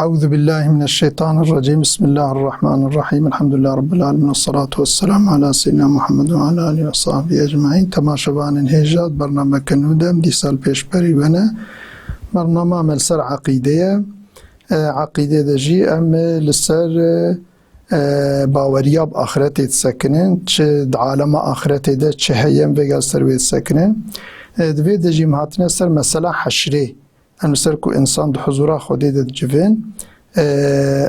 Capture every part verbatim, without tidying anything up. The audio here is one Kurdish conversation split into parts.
Eûzubillahimineşşeytanirrecîm. Bismillahirrahmanirrahîm. Elhamdülillah Rabbil alemin. Vessalatu vesselamu ala seyyidina Muhammed ve ala alihi ve sahbihi ecmaîn. Temaşevanên hêja, bernameke nû de em dîsa li pêşberî we ne. Bernama me li ser eqîde ye. E, eqîdê de jî em li ser, e, e, baweriya bi axretê disekinin, çi di alema axretê de çi heye, em vêga li ser wê disekinin. E, di vê de jî em hatine ser mesela heşrê. Em li ser ku însan di huzûra Xwedê de dicivên. E,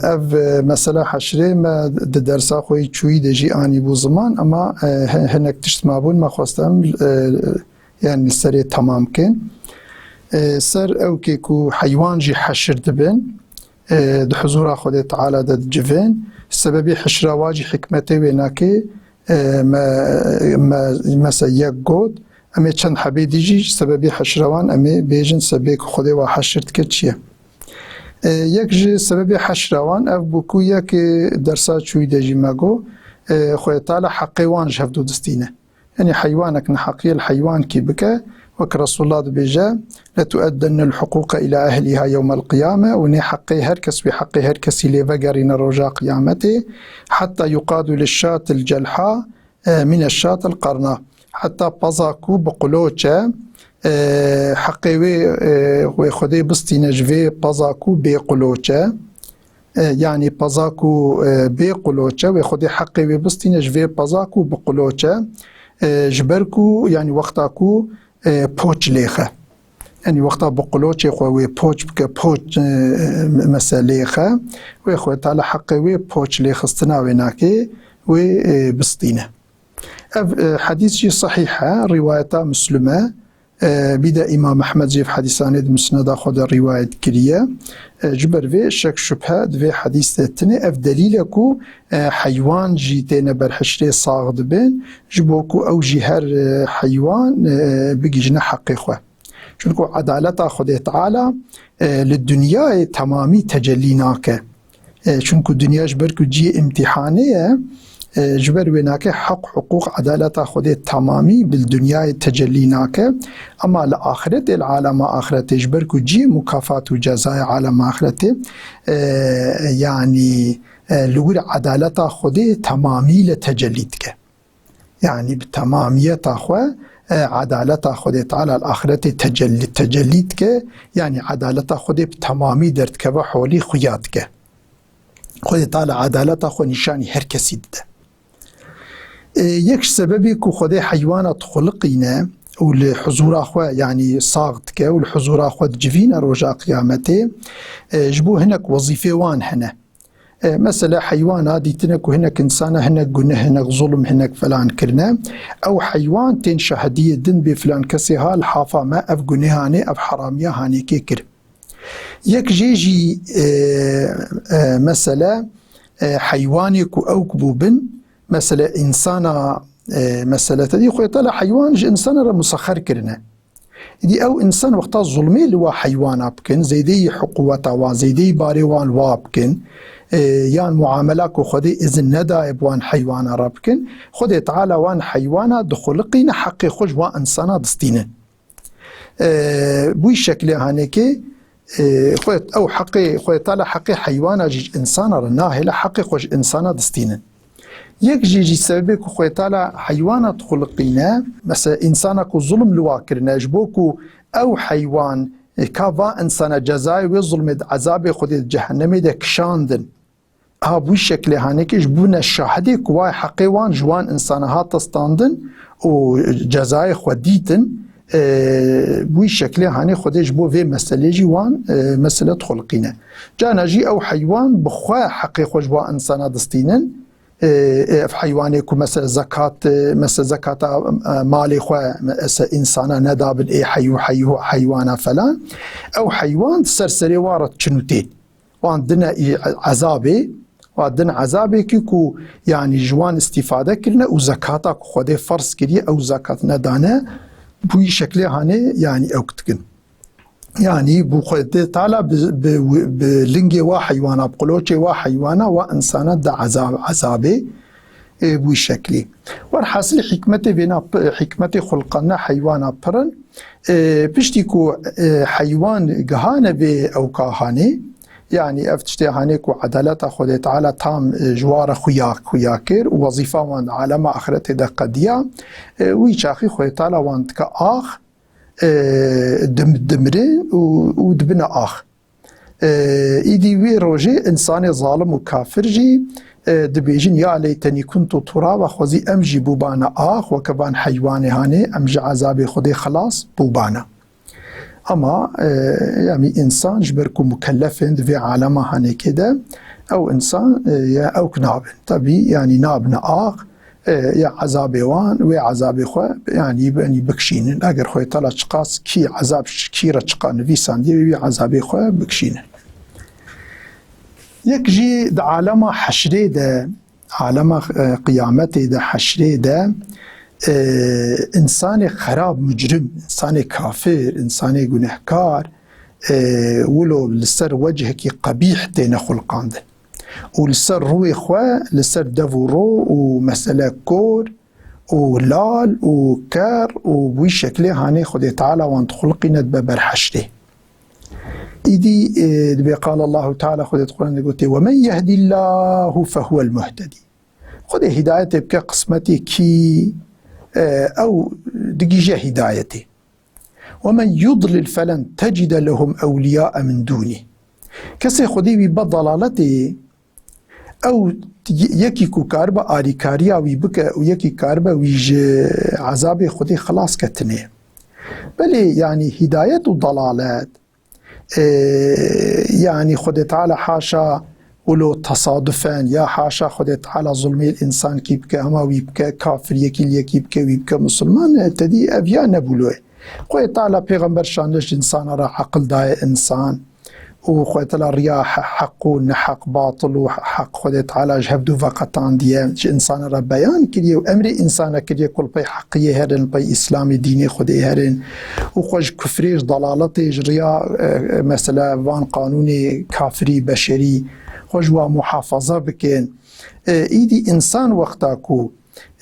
ev, e, mesela heşrê me di dersa xwe yî çûyî de jî anîbû ziman, ema, e, hi-, hinek tişt mabûn, me xwest em, e, yani li serê temam kin. E, ser ewkê ku heywan jî heşir dibin, e, di huzûra Xwedê Teala de dicivên. Sebebê hişra wa jî hikmetê wê nake, e, me, me, mesela yek got, em ê çend hebê dî jî sebebê hişra wan em ê bêjin sebê ku Xwedê wa heşir dike çi ye. E, yek ji sebebê hişra wan ev bû ku yek, e, dersa çûyî de jî me got, e, Xwedê Teala heqê wan ji hevdû distîne. Yanî heywanek neheqiyê li heywankî bike, wek Resulullah dibêje, "Letueddennel huquqa ila ehliha yewmel qiyame", û nê heqê her kes wê heqê her kesî lê vegerîne roja qiyametê, "Hetta yuqadu lişşatil celha, e, mineşşatil qarna." Heta peza ku bi quloç e, e, heqê wê, e, wê Xwedê bistîne ji vê peza ku bê quloç e. E, yanî peza ku, e, bê quloç e, wê Xwedê heqê wê bistîne ji vê peza ku bi quloç e, e, ji ber ku, yanî wexta ku, e, poç lêxe. Yanî wexta bi quloçê xwe wê poç bike, poç, e, e, mesela lêxe, wê Xwedê Teala heqê wê poç lêxistina wê nake, wê, e, bistîne. Ev, e, hedîs jî sehîh e, rîwayeta Muslim e. E, bî de Îmam Ehmed jî ev hedîsanê di Musneda xwe de rîwayet kiriye. E, ji ber vê şek şubhe di vê hedîs de tune. Ev delîl e ku, e, heywan jî têne ber hişrê sax dibin, ji bo ku ew jî her, e, heywan, e, bigihîjine heqê xwe. Çunku edaleta Xwedê Teala, e, li dinyayê temamî tecellî nake. E, çunku dinya ji ber ku cihê îmtîhanê ye, e, ji ber wê nake heq, hiqûq, edaleta Xwedê temamî bi dinyayê tecellî nake. Ema li axretê, li alema axretê, ji ber ku cihê mukafat û cezayê alema axretê, e, yanî, e, li wir edaleta Xwedê temamî li tecellî dike. Yanî bi temamiyeta xwe, e, edaleta Xwedê Teala li axretê tecellî, tecellî dike, yanî edaleta Xwedê bi temamî derdikeve holî xuya dike. Xwedê Teala edaleta xwe nîşanî her kesî dide. E, yek ji sebebê ku Xwedê heywana dixuliqîne û li huzûra xwe, yanî sax dike û li huzûra xwe dicivîne roja qiyametê, e, ji bo hinek wezîfê wan hene. E, mesela heywana dîtine ku hinek insana hinek guneh, hinek zulm, hinek felan kirine. Ew heywan tên şahidiyê din bê filan kesê ha li hafa me ev gunê hanê, ev heramiya hanê kê kir. Yek jê jî, e, e, mesele, e, heywanê ku ew ku bû bin, mesele insana, e, mesele te dî Xwedê Teala heywan ji insana re musexer kirine. Îdî ew însan wexta zulmê li wa heywana bikin, zêdeyî hiqûweta wan, zêdeyî barê wan li wa bikin, e, yan muamela ku Xwedê izin nedaye bi wan heywana re bikin, Xwedê Teala wan heywana dixuliqîne, heqê xwe ji wan însana distînin. E, bi wî şeklê hanekê, e, xwe, ew heqê, Xwedê Teala heqê heywana jî ji însana re nahêle, heqê xwe ji însana distînin. Yek jî ji sebebê ku Xwedê Teala heywana dixuliqîne, mesela însana ku zulm li wa kirine, ji bo ku ew heywan, e, ka va însana cezayê wê zulmê di ezabê Xwedê di cehennemê de kişandin. Ha bi wî şeklê hanekê ji bûne şahidê ku wa heqê wan ji wan însana hate standin û cezayê xwe dîtin, e, bi wî şeklê hanê Xwedê ji bo vê meselê jî wan, e, mesele dixuliqîne. Cana jî ew heywan bi xwe heqê xwe ji wan însana distînin. E, e, ev heywanê ku mesela zekat, e, mesela zekata, e, malê xwe, mesela însana nedabin, ê heyu, heyu, heywana falan. Ew heywan ser serê wan re diçin û tên. Wan dine î-, ezabê, wan din ezabêkî ku, yanî ji wan îstîfade kirine û zekata ku Xwedê ferz kiriye, ew zekat nedane, bi wî şeklê hanê, yanî ew dikin. Yanî bû Xwedê Teala bi, bi, bi lingê wa heywana, bi qiloçê wa heywana, wa însana da ezab, ezabê, e, bi wî şeklî. Werhasil hikmetê vêna, hikmetê xulqandina heywana pir in. E, piştî ku, e, heywan gihane vê ewka hanê, Yanî ev tiştê hanê ku edaleta Xwedê Teala tam, e, ji wa re xuya, xuya kir û wezîfa wan di alema axretê de qediya, e, wî çaxî Xwedê Teala wan dike ax, e, dim-, dimirin û, û dibine ax. E, îdî wê rojê insanê zalim û kafir jî, e, dibêjin, "Ya leytenî kuntu turaba, xwezî em jî bûbana ax, weke van heywanê hanê, em ji ezabê Xwedê xilas bûbana." Ama, e, yanî însan ji ber ku mukellef in di vê alema hanekê de, ew însan, e, ya ewk nabin. Tebî, yanî nabine ax, e, ya ezabê wan, wê ezabê xwe, yanî, yanî bikişînin. Eger Xwedê Teala çiqas kî ezab, kî re çiqa nivîsandiye, wê wî ezabê xwe bikişînin. Yek jî di alema heşrê de, alema, e, qiyametê de, heşrê de, e, însanê xerab, mucrim, însanê kafir, însanê gunehkar, e, wilo li ser wechekî qebîh têne xulqandin. Û li ser rûyê xwe, li ser dev û ro û mesele kor û lal û ker û wî şeklê hanê Xwedê Teala wan dixulqîne dibe ber heşrê. Îdî, e, dibê qala Allahu Teala Xwedê di Qur'anê de gotê, "Ve men yehdillahu fehuvel muhtedî." Xwedê hidayetê bike qismetê kî, e, ew digihîje hidayetê. "Ve men yudlil felen tecide lehum ewliyae min dûnî." Kesê Xwedê wî be dalaletê, ew yekî ku karibe alîkariya wî bike û yekî karibe wî ji ezabê Xwedê xilas ke tune. Belê, yanî hidayet û dalalet, e, yanî Xwedê Teala haşa wilo tesadufen ya haşa Xwedê Teala zulmê însan kî bike, hema wî bike, kafir yekî li yekî bike, wî bike misilman, e, tedî ev ya nebûlo ye. Xwedê Teala pêxember şandiye ji însana re eqil daye însan. Û Xwedê Teala riya he-, heq û neheq, batil û heq Xwedê Teala ji hevdû veqetandiye, ji însana re beyan kiriye û emrê însana kiriye ku li pey heqiyê herin, li pey Îslamê, dînê Xwedê herin û xwe ji kufrê, ji dalaletê, ji riya, e, e, mesela van qanûnê kafirî, beşerî, xwe ji wa muhafaza bikin. E, îdî însan wexta ku,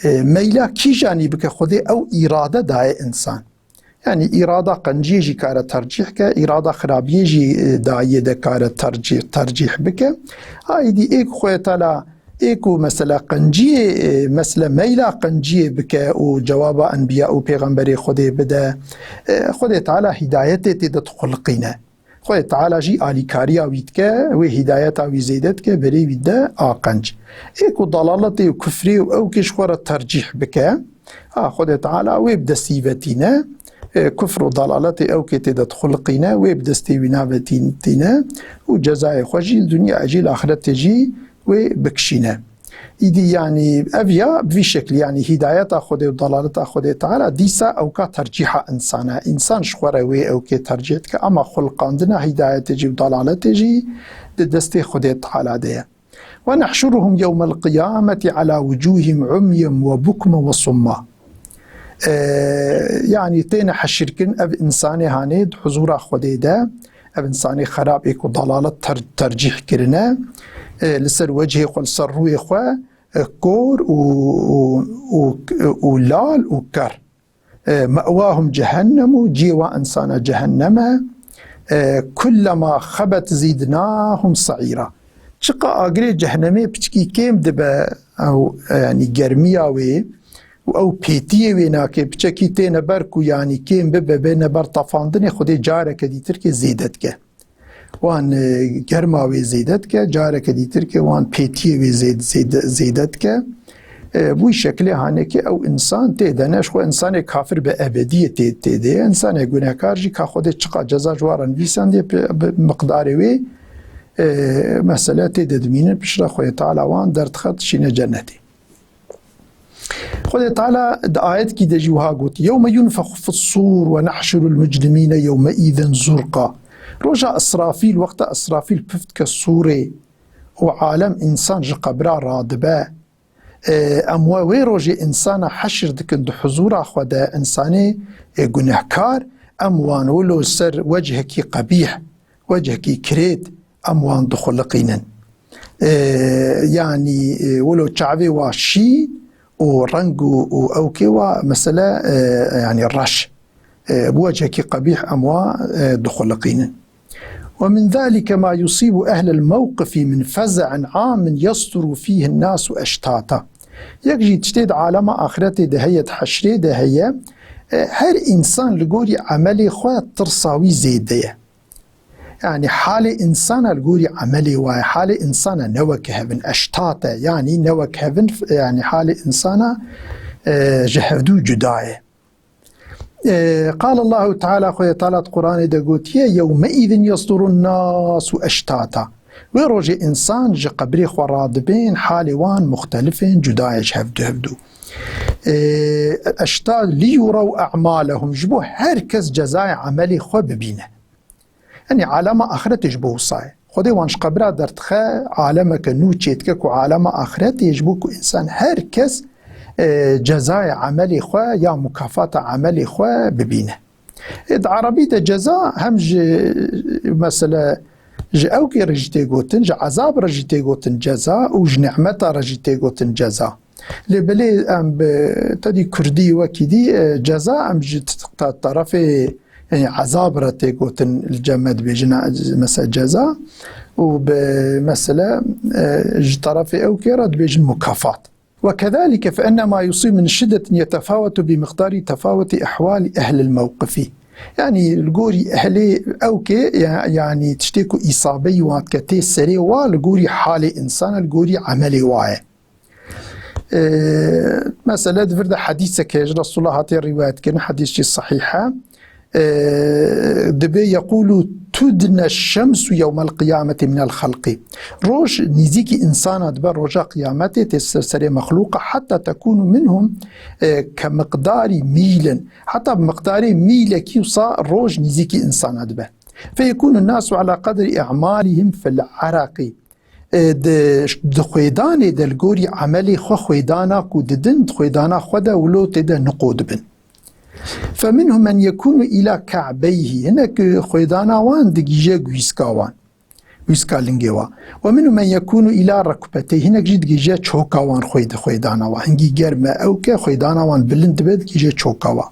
e, meyla kîjanî bike Xwedê, ew îrade daye însan. Yanî îrada qenciyê jî kare tercîh ke, îrada xirabiyê jî, e, dayiyê de kare tercîh, tercîh bike. Ha îdî ê ku Xwedê Teala, ê ku mesela qenciyê, e, mesele meyla qenciyê bike û cewaba enbiya û pêxemberê Xwedê bide, e, Xwedê Teala hidayetê tê de dixulqîne. Xwedê Teala jî alîkariya wî dike, wê hidayeta wî zêde dike, berê wî de a qenc. Ê ku dalaletê û kufrê û ewkê ji xwe re tercîh bike, a Xwedê Teala wê bi destî vetîne, e, kufr û dalaletê ewkê tê de dixulqîne, wê bi destê wî navetîn-, tîne û cezayê xwe jî li dinyayê jî li axretê jî wê bikişîne. Îdî yanî ev ya bi vî şeklî, yanî hîdayeta Xwedê û dalaleta Xwedê Teala dîsa ewka tercîha însan e. Însan ji xwe re wê ewkê tercîh dike, ama xulqandina hîdayetê jî û dalaletê jî di destê Xwedê Teala de ye. "Ve nehşuruhum yewmel qiyameti ala wucuhim umyen ve bukmen ve summa." Ee, yanî têne heşirkirin ev însanê hanê di huzura Xwedê de, ev însanê xerab ê ku dalalet ter-, tercîh kirine, e, li ser wecihê xwe, li ser rûyê xwe, e, kor û, û, û, û lal û ker. E, me'wahum cehennem û cihê wa insana cehennem e. E, kullema xebet zîdnahum se'îra. Çiqa agirê cehennemê piçkî kêm dibe, ew, e, yanî germiya wê û ew pêtiyê wê nake, piçekî têne ber ku yanî kêm bibe, bêne ber tefandinê, Xwedê careke dîtirkê zêde dike. Wan, e, germa wê zêde dike, careke dîtir ke wan pêtiyê wê zêd-, zêde, zêde dike. E, bu şekilê hanekê ew insan tê de ne, ji xwe insanê kafir bi ebediyê tê, tê de ye. Insanê gunehkar jî ka Xwedê çiqa ceza ji wan re nivîsandiye, bi, bi miqdarê wê, e, mesele tê de dimînin, piştre Xwedê Teala wan derdixet, şîne cennetê. Xwedê Teala di ayetkî de jî wiha got, "Yewme yunfexu fis-sûr ve nehşurul mucrimîne yewmeîzin zurqa." Roja Israfîl, wexta Israfîl pif dike sûrê û alem însan ji qebra radibe, e, em we wê rojê însana heşir dikin di huzûra xwe de, însanê, e, gunehkar, em wan wilo ser wechekî qebîh, wechekî kirêt, em wan dixuliqînin. E, yanî, e, wilo çavê wa şîn û reng û, û ewkê wa mesele, e, yanî reş. E, bi wechekî qebîh em wa, e, dixuliqînin. ومن ذلك ما يصيب أهل الموقف من فزع عام يصدر فيه الناس أشتاتا. Yek jî tiştê di alema axretê de heye, di heşrê de heye, e, her însan li gorî emelê xwe tirsa wî zêde ye. Yanî halê însana li gorî emelê wa ye. Halê însana ne wek hevin, eştat e. Yanî ne wek hevin, yanî halê însana, e, ji hevdû cuda ye. E, قال الله تعالى, Xwedê Teala di Quranê de gotiye, يومئذ يصدر الناس أشتاتا. Wê rojê însan ji qebrê xwe radibên, halê wan muxtelifên cuda ye ji hevdu hevdu. E, eşta ليروا أعمالهم, ji bo her kes cezayê emelê xwe bibîne. Yanî alema axretê ji bo wisa ye. Xwedê wan ji qebra derdixe, alemeke nû çêdike ku alema axretê ji bo ku însan her kes, e, cezaya emelê xwe ya mukafata emelê xwe bibîne. E, di erebî de ceza hem ji, mesela, ji ewkê re jî tê gotin, ji ezab re jî tê gotin ceza û ji nimeta re jî tê gotin ceza. Lê belê em bi tedî kurdî wekî dî, e, ceza em ji t-, t-, terefê, e, ezab re tê gotin, li cem me dibêjin, e, mesela ceza û bi mesela, e, ji terefê ewkê re dibêjin mukafat. وكذلك فإن ما يصيب من شدة يتفاوت بمقدار تفاوت أحوال أهل الموقف. Yanî li gorî ehlê ewkê, ya-, yanî tiştê ku îsabeyî wan dike tê serê wa li gorî halê însana, li gorî emelê wa ye. Ee, mesela di vir de hedîsek heye ji Resulullah hatiye rîwayet kirin, hedîs jî sahîh e. Ee, dibê يقول تدنى الشمس يوم القيامة من الخلق. Roj nîzîkî însana dibe roja qiyametê tê ser serê mexlûqa حتى تكون منهم, e, كمقدار ميل. Heta bi miqdarê mîlekî wisa roj nîzîkî însana dibe. فيكون الناس على قدر أعمالهم في العرق. E, di, di xwêdanê de li gorî emelê xwe xwêdana ku didin, di xwêdana xwe de wilo tê de niqo dibin. فمنهم من يكون إلى كعبيه, hinek xwêdana wan digîje gwîska wan, gwîska lingê wan. ومنهم من يكون إلى ركبتيه, hinek jî digîje çoka wan xwê-, xwêdana wan. Hingî germ e ewke, xwêdana wan bilind dibe, digîje çoka wan.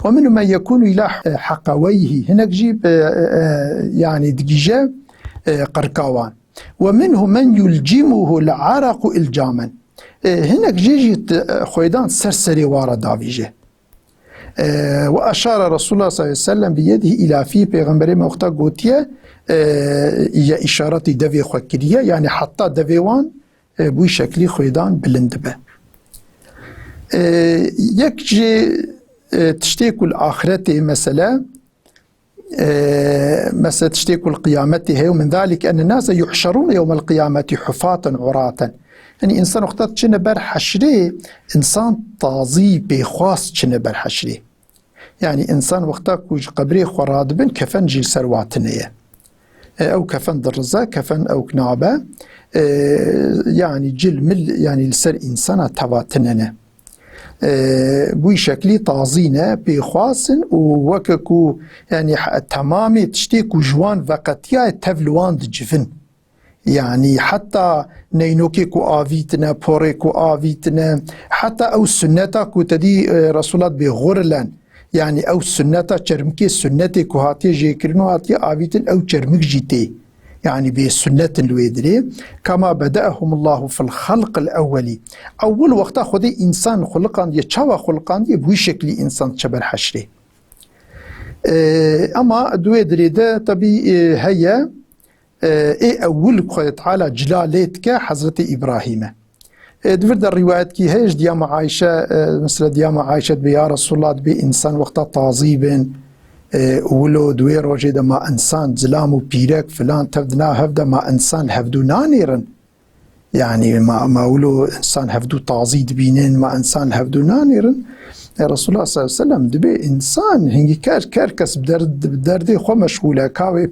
ومنهم من يكون إلى حقويه, hinek jî, e, e, e, yanî digîje, e, qirka wan. ومنهم من يلجمه العرق إلجاما. E, hinek jê jî t-, e, xwêdan ser serê wa re davîje. E, وأشار رسول الله صلى الله عليه وسلم بيده إلى فيه, Pêxemberê me wexta gotiye, e, ya îşaretî devê xwe kiriye, yanî heta devê wan, e, bi wî şeklî xwêdan bilind dibe. E, yek jê, e, tiştê ku li axretê mesele, e, mesela tiştê ku li qiyametê heye, ومن ذلك أن الناس يحشرون يوم القيامة حفاة عراة. Yanî însan wexta diçine ber heşrê, însan tazî bêxwas çine ber heşrê. Yanî însan wexta ku ji qebrê xwe radibin, kefen jî li ser wa tune ye. E, ew kefen dirize, kefen ewk nabe. E, yanî cil mil, yanî li ser însana teva tune ne. E, bi wî şeklî tazî ne, bêxwas in û weke ku, yanî, he-, temamê tiştê ku ji wan veqetiyaye tev li wan dicivin. Yanî heta neynokê ku avîtine, porê ku avîtine, heta ew sunneta ku te dî, e, Resûla dibê xurilen. Yanî ew sunneta çermikê, sunnetê ku hatiye jêkirin û hatiye avîtin, ew çermik jî tê. Yanî bê sunnet in li wê dirê. كما بدأهم الله في الخلق الأول. Ewil wexta Xwedê însan xuliqandiye, çawa xuliqandiye, bi wî şeklî însan diçe ber heşrê. Ee, ama di wê dirê de tebî, e, heye, e, ê ewil Xwedê Teala cila lê dike Hezretê Îbrahîm e. E, di vir de rîwayetkî heye ji diyama Ayşe, e, mesela diyama Ayşe dibê, ya Resulullah, dibê însan wexta tazî bin, e, wilo di wê rojê de ma însan, zilam û pîrek filan tev di nav hev de ma însan hevdû nanêrin. Yanî ma, ma wilo însan hevdû tazî dibînin, ma însan hevdû nanêrin. E, Resulullah sallallahu aleyhi ve sellem dibê însan hingî ker, ker kes bi derd-, bi derdê xwe meşxûl e, ka wê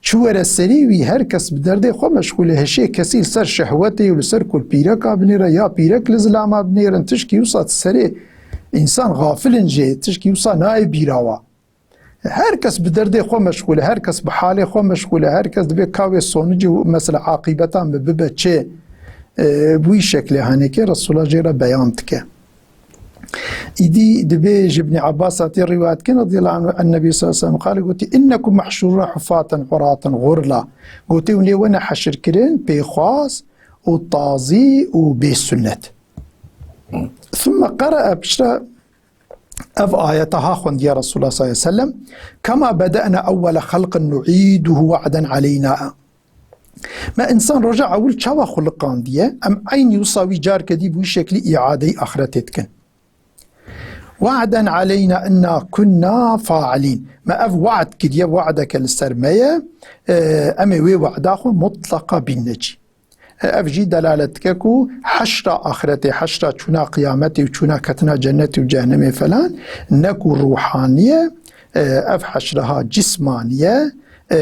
çi were serî wî, her kes bi derdê xwe meşxûl e. Hişê kesî li ser şehwetê û li ser ku li pîreka binêre, ya pîrek li zilama binêrin, tişkî wisa serê însan xafil in jê, tişkî wisa nayê bîra wa. Her kes bi derdê xwe meşxûl e, her kes bi halê xwe meşxûl e, her kes dibê ka wê sonicê û mesela aqîbeta min bibe çi, e, bi wî şeklê henekê Resulullah jê re beyan dike. Îdî dibê ji Ibnî Abbas hatî rîwayet kirin, radiyallahu anhu, en Nebî sallallahu aleyhi ve sellem qal, gotî, "Innekum mahşurûne hufaten uratan ğurla." Gotî, "Hûn ê wene heşirkirin, pêxwaz û tazî û bê sunnet." Thumme qere'e, piştre ev ayeta ha xwendiye Resulullah sallallahu aleyhi ve sellem, "Kema bede'na ewwele xelqin nu'iduhu wa'den aleyna." Me însan roja ewil çawa xuliqandiye, em eynî wisa wî carke dî bi wî şeklî îadeyî axretê dikin. "Wa'den aleyna inna kunna fa'ilîn." Me ev wa'd kiriye, wa'deke li ser me ye, e, em ê wê wa'da xwe mutlaqa bînne cî. E, ev jî delalet dike ku heşra axretê, heşra çûna qiyametê û çûna ketina cennetê û cehennemê falan, ne ku ruhaniye, e, ev heşreha cismaniye, e,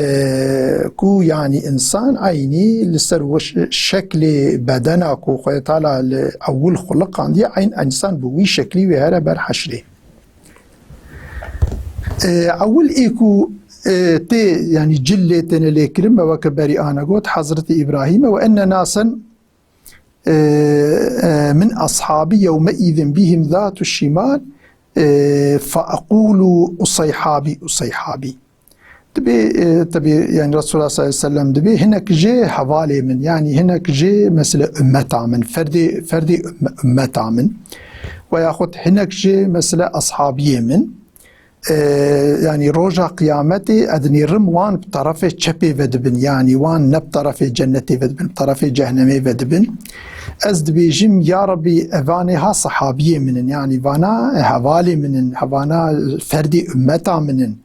ku yanî însan eynî li ser weş-, şeklê bedena ku Xwedê Teala li ewil xuliqandiye, eyn însan bi wî şeklî wê here ber heşrê. E, ewil ê ku, e, tê, yanî cil lê têne lêkirin, me weke berî ana got, Hezretî Îbrahîm e, "Ve enne nasen, e, e, min ashabi yewmeîzin bihim zatu şimal, e, fe ekulu useyhabi, useyhabi." Dibê, e, tabi, yani Resulullah sallallahu aleyhi ve sellem dibê hinek jê hevalê min, yani hinek jê mesela ümmeta min, ferdê, ferdê ümme-, ümmeta min. Ve yaxut hinek jê mesela ashabiyê min. E, yani roja qiyametê ednî rim wan bi tarafê çepê ve dibin, yani wan ne bi tarafê cennetê ve dibin, bi tarafê cehennemê ve dibin. Ez dibêjim, ya Rabbi, evanê ha sahabiyê min in, yani vana hevalê min in, hevana ferdê ümmeta min in.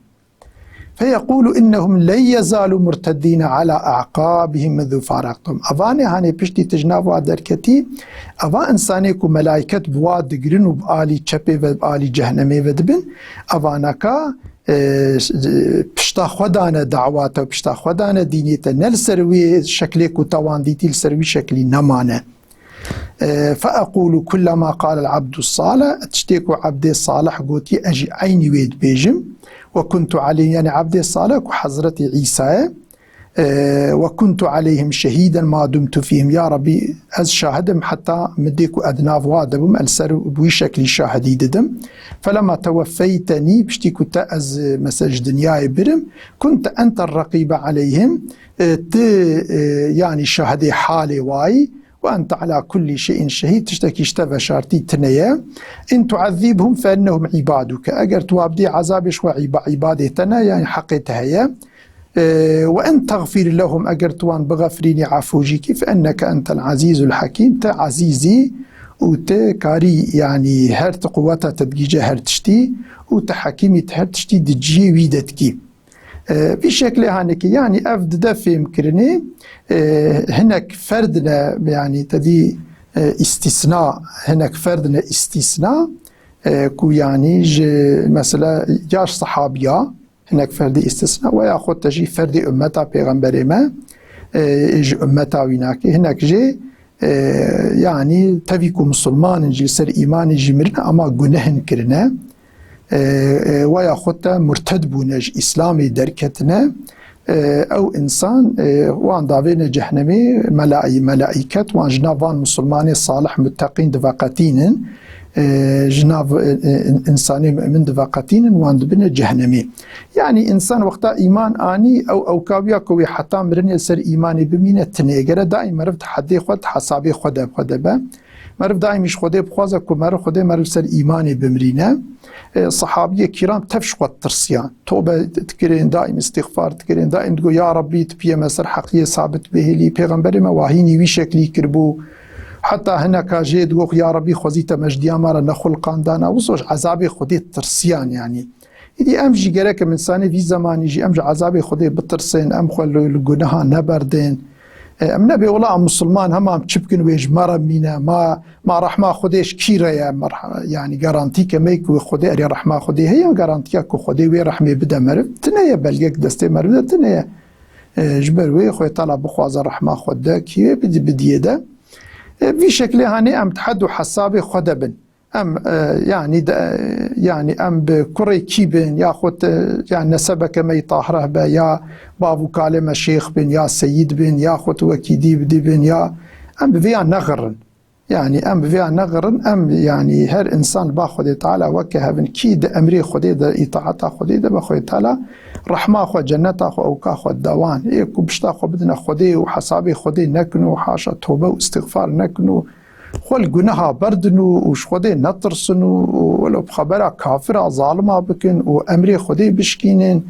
Feyequlu innehum len yezalu murteddine ala a'qabihim munzu faraqtuhum. Evanê hanê piştî tu ji nav wa derketî, eva insanê ku melaiket bi wa digirin û bi alî çepê ve, bi alî cehennemê ve dibin, evaneka, e, pişta xwe dane dawata, pişta xwe dane dînê te, ne li ser wê şeklê ku te wan dîtî, li ser wî şeklî nemane. E, fe equlu kullema qala el abdu salih, tiştê ku ebdê salih gotî, ez jî eynî wê dibêjim. Ve kuntu aleyhim, yani ebdê salih ku Hezretî Îsa ye. E, ve kuntu aleyhim şehîden ma dumtu fîhim. Ya Rabbi, ez şahid im heta midê ku ez nav wa de bûm, ez li ser bi wî şeklî şahidî didim. Felema teweffeytenî, piştî ku te ez, e, mesela ji dinyayê birim, kunte ente reqîbe aleyhim, e, tu, e, yani şahidê halê wayî, "Ve ente ala kulli şeyin şehîd", tiştekî ji te veşartî tune ye. "In tuazibhum fe innehum ibaduke." Eger tu wa bidî ezabê, ji xwe îba-, îbadê te ne, yani heqê te heye. E, "Ve in tagfir lehum", eger tu wan bixefrînî, efû jî kî, "fe inneke entel azîzul hakîm", te ezîzî û te karî, yani her ti quweta te digîje her tiştî û te hekîmî, te her tiştî di cihê wî de dikî. E, vî şeklê hanekî, yanî ev dide fêhmkirinê, e, hinek ferd ne, yanî te dî, e, îstîsna, hinek ferd ne îstîsna, e, ku yanî ji mesela ya ji sehabiya, hinek ferdî îstîsna, we ya xwe te jî ferdî ummeta pêxemberê me, e, ji ummeta wî nakê, hinek jê, e, yanî tevî ku misilman in jî li ser îmanê jî mirine, ama gunehin kirine. E, e, we ya xwe te murted bûne, ji Îslamê derketine. E, ew însan, e, wan davêne cehnemê, melaî-, melaîket wan ji nav van misilmanê salih muteqîn diveqetînin. E, ji nav, e, e, însanê mu'min diveqetînin, wan dibine cehnemê. Yanî însan wexta îman anî, ew ewkawiya ku wê heta mirinê li ser îmanê bimîne, tine ye. Gere daîm meriv di hedê xwe, di hesabê xwe de, xwe de be. Meriv daîmî ji Xwedê bixwaze ku meriv Xwedê meriv ser îmanê bimrîne. E, sehabiyê kîram tev ji xwe tirsiyan. Tobe dikirin, daîm îstîxfar dikirin, daîm digo, "Ya Rabbî, tu piyê me ser heqiyê sabit bihêlî." Pêxemberê me wahînî wî şeklî kiribû. Heta hineka jê digo, "Ya Rabbî, xwezî te me ji diya me re nexulqandana." Wisa ji ezabê Xwedê tirsiyan, yanî. Îdî em jî gerek em însanê vî zemanî jî em ji ezabê Xwedê bitirsin, em xwe li, li guneha neberdin. E, em nebê wela em misilman, hema em çi bikin wê ji me re mîne, ma, ma rehma Xwedê ji kî re ye, me reh-, yanî garantî ke me ku Xwedê erê rehma Xwedê heye, garantiya ku Xwedê wê rehmê bide meriv, tine ye, belgek destê meriv de tine ye. E, ji ber wê Xwedê Teala bixwaze rehma Xwedê kî bid-, bidiyê de. E, vî şeklê hanê em di hed û hesabê xwe de bin. Em, e, yanî de, yanî em bi kurê kî bin, yaxud, e, yanî nesebeke me yî tahir hebe, ya bav û kalê me şêx bin, ya seyîd bin, yaxud wekî dî bi dî bin, ya em bi vêya nexirin. Yanî em bi vêya nexirin, em, yanî her însan li ba Xwedê Teala weke hev in, kî di emrê Xwedê de, îtaeta Xwedê de be, Xwedê Teala rehma xwe, cenneta xwe, ewka xwe dide wan. Ê ku pişta xwe bidine Xwedê û hesabê Xwedê nekin û haşa tobe û îstixfar nekin û xwe li guneha berdin û, û ji Xwedê netirsin û, û welo bi xebera kafira, zalima bikin û emrê Xwedê bişkînin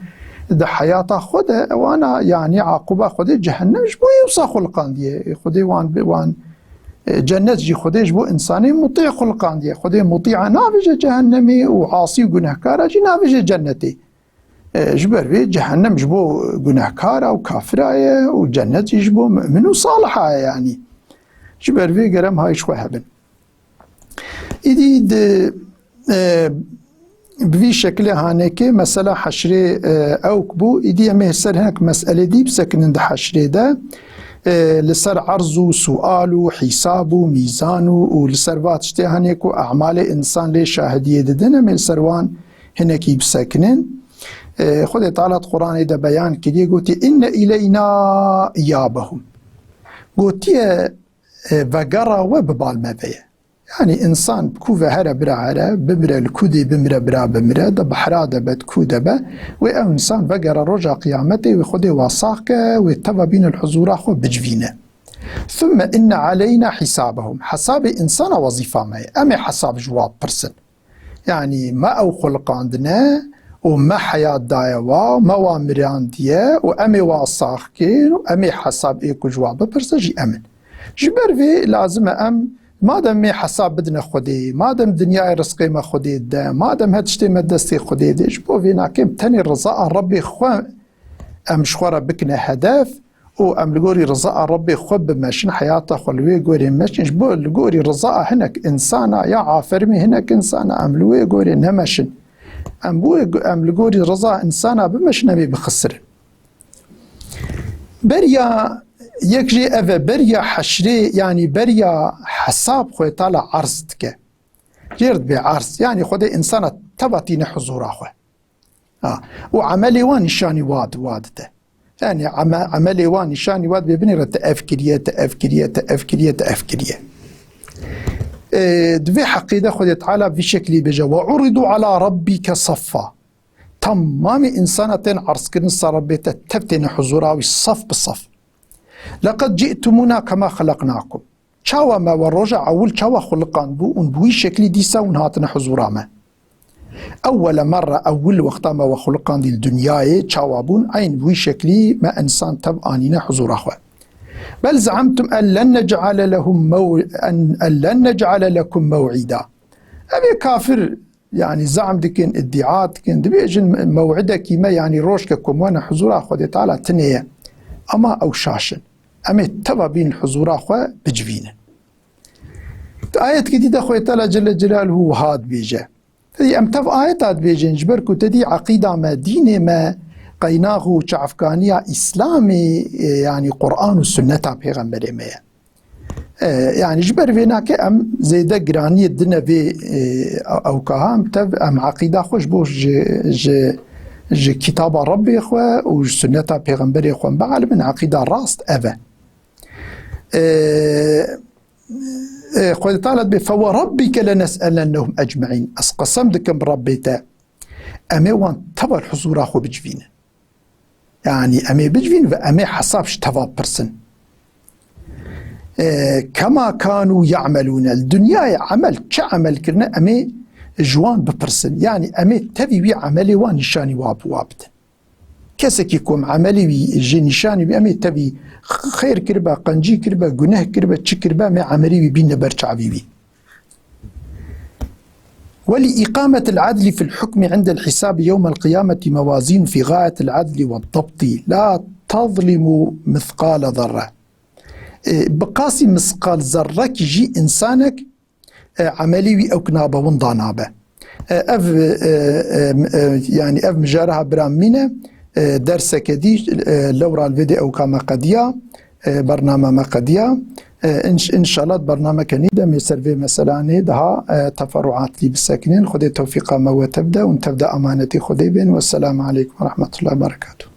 di heyata xwe de, ewana, yanî, aquba Xwedê cehennem ji bo yê wisa xuliqandiye. Xwedê wan bi, wan E, cennet jî Xwedê ji bo însanê mutî xuliqandiye. Xwedê mutîa navêje cehennemê û asî û gunehkara jî navêje cennetê. E, ji ber vê cehennem ji bo gunehkara û kafira ye û cennet jî ji bo mu'min û saliha ye, yanî. Ji ber vê gerem hay ji xwe hebin. Îdî di, e, Bi vî şekilê hanekê mesela heşrê, e, ewk bû. Îdî em ê ser hinek meselê dî bisekinin di heşrê de. E, li ser erz û sual û hîsab û mîzan û, û li ser va tiştê hanê ku emalê însan lê şahidiyê didin, em ê li ser wan hinekî bisekinin. E, Xwedê Teala di Quranê de beyan kiriye, gotî, "Inne ileyna iyabehum." Gotiye, e, vegera we bi bal me ve ye. Yanî însan bi ku ve here bira here, bimire li ku dê bimire bira bimire, di behra de be, di ku de be, wê ew însan vegere roja qiyametê, wê Xwedê wa sax ke, wê teva bîne li huzura xwe bicivîne. Thumme inne aleyna hisabehum. Hesabê însana wezîfa me ye. Em ê hesab ji wa bipirsin. Yanî me ew xuliqandine û me heyat daye wa, me wa mirandiye û em ê wa sax kir û em ê hesab ê ku ji wa bipirse jî em in. Ji ber vê lazim e em, madem mê hesab bidine Xwedê, madem dinyayê rizqê me Xwedê dide, madem her tiştê me destê Xwedê de, ji bo vê nakêm tenê rizaa Rebbê xwe em ji xwe re bikine hedef û em li gorî rizaa Rebbê xwe bimeşin, heyata xwe li wê gorê meşin, ji bo li gorî rizaa hinek însana ya aferimî hinek însana em li wê gorê nemeşin. Em bo, em li gorî riza însana bimeşin, em ê bixisirin. Beriya yek jê ev e, beriya heşrê, yanî beriya hesab Xwedê Teala erz dike. Jêr dibe erz, yanî Xwedê însana teva tîne huzura xwe. Ha. Û emelê wan nîşanî wa di-, wa dide. Yanî eme-, emelê wan nîşanî wa dibê binêre te ev kiriye, te ev kiriye, te ev kiriye, te ev kiriye. Ee, di vê heqê de Xwedê Teala vî şeklî bêje, "Ve uridu ala rabbike saffa." Tamamê însana tên erzkirin ser Rebbê te, tev têne huzura wî saf bi saf. "Leqed ci'tumuna kema xeleqnakum." Çawa me we roja ewil çawa xuliqandbû û bi wî şeklî dîsa hûn hatine huzura me? Ewwele merre, ewil wexta me we xuliqandî li dinyayê çawa bûn, eyn bi wî şeklî me însan tev anîne huzura xwe. Bel ze'emtum en len nec'ale lehum mew-, en, en len nec'ale lekum mew'ida. Ev ê kafir, yanî, zam dikin, îddia dikin, dibêjin, mew'idekî me, yanî, rojke ku me wene huzura Xwedê Teala tinê ye. Ama ew şaş in. Em ê teva bîn huzura xwe bicivînin. Di ayetkî dî de Xwedê Teala Celle Celaluhu wiha dibêje. Tedî em tev ayeta dibêjin, ji ber ku tedî eqîda me, dînê me, qeynax û çavkaniya Îslamê, e, yanî Quran û sunneta Pêxemberê me ye. E, yanî ji ber vê nake em zêde giraniyê dine vê, e, ewkaha em tev, em eqîda xwe ji bo ji, ji, ji kitaba Rebbê xwe û ji sunneta Pêxemberê xwe em bielimin, eqîda rast ev e. E, e, Xwedê Teala dibê, "Fe we rabbike lenes'elennehum ecmaîn." Ez qesem dikim bi Rebbê te, em ê wan teva li huzura xwe bicivînin. Yanî em ê bicivîn ve em ê hesab ji teva pirsin. E, kema kanu ya'melûne. Li dinyayê emel, çi emel kirine, em ê ji wan bipirsin. Yanî em ê tevî wî emelê wan nîşanî wa bi wa bidin. Kesekî ku em emelê wî jê nîşanî wî, em ê tevî xêr kiribe, qencî kiribe, guneh kiribe, çi kiribe, em ê emelê wî bînine ber çavî wî. ولإقامة العدل في الحكم عند الحساب يوم القيامة موازين في غاية العدل والضبط لا تظلم مثقال ذرة. E, bi qasî misqal zerrekî jî însanek, e, emelî wî ewk nabe, winda nabe. E, ev, e, e, e, yanî ev mijara ha bira mîne, e, derseke dî, e, lewra li vê de ewka me qediya, e, bername me qediya. E, înş-, înşallah di bernameke nî de em ê ser vê meselanê daha, e, teferuatlî bisekinin. Xwedê tewfîqa me we tev de û tev de amanetî Xwedê bên. Wesselamu aleykum ve rahmetullahi ve berekatuhu.